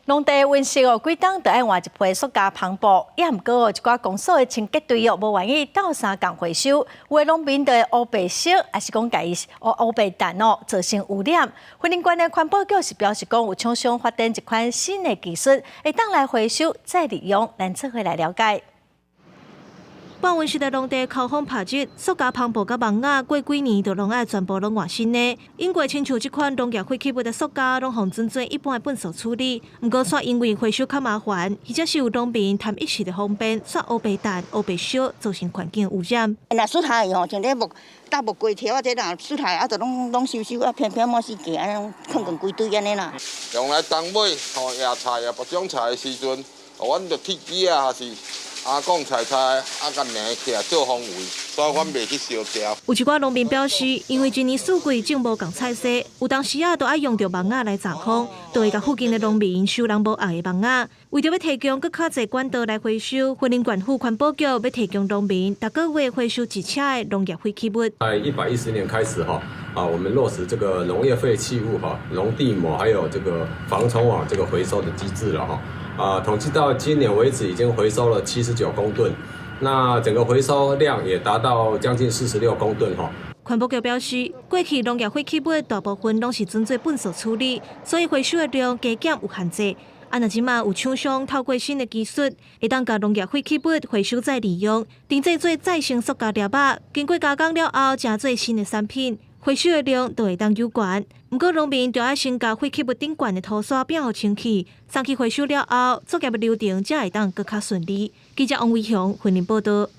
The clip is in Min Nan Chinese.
農地溫室哦，幾冬就愛換一批塑膠帆布，也毋過哦，一寡公所的清潔隊哦，無願意鬥相共回收，有的農民就會烏白色，抑是講共伊烏烏白蛋哦，造成污染。雲林縣的環保局是表示講，有廠商發展一款新的技術，會當來回收再利用，咱做伙來了解。半溫室的農地口風拍熱，塑膠帆布佮網仔過幾年就攏愛全部攏換新的。英國親像這款農業廢棄物的塑膠，攏予轉做一般的糞埽處理。毋過，煞因為回收較麻煩，或者是有農民貪一時的方便，煞烏白蛋、烏白燒，造成環境污染。若出海吼，像這木搭木瓜條啊，這若出海啊，就攏攏收收啊，偏偏滿四界按呢，囥佇規堆按呢啦。用來當尾吼，野菜啊、播種菜的時陣，阮就鐵枝啊，還是阿公菜菜啊，共粘起來做防衛，所以阮袂去燒掉。有一寡農民表示，因為一年四季種無仝菜色，有當時仔都愛用著網仔來閘風，就會共附近的農民收人無愛的網仔。為著欲提供閣較濟管道來回收，雲林縣府環保局欲提供農民逐個月回收一車的農業廢棄物。在110年開始哈，啊，我們落實這個農業廢棄物哈、農地膜還有這個防蟲網這個回收的機制了哈。啊，統計到今年為止，已經回收了79公噸，那整個回收量也達到將近46公噸哈。環保局表示，過去農業廢棄物大部分攏是轉做糞埽處理，所以回收的量加減有限制。啊，若這馬有廠商透過新的技術，會當共農業廢棄物回收再利用，定製做再生塑膠粒仔，經過加工了後，成做新的產品，回收的量就會當有懸。毋過農民著愛先共廢棄物頂懸的塗沙摒予清氣，送去回收了後，作業的流程才會當閣較順利。記者王維雄雲林報導。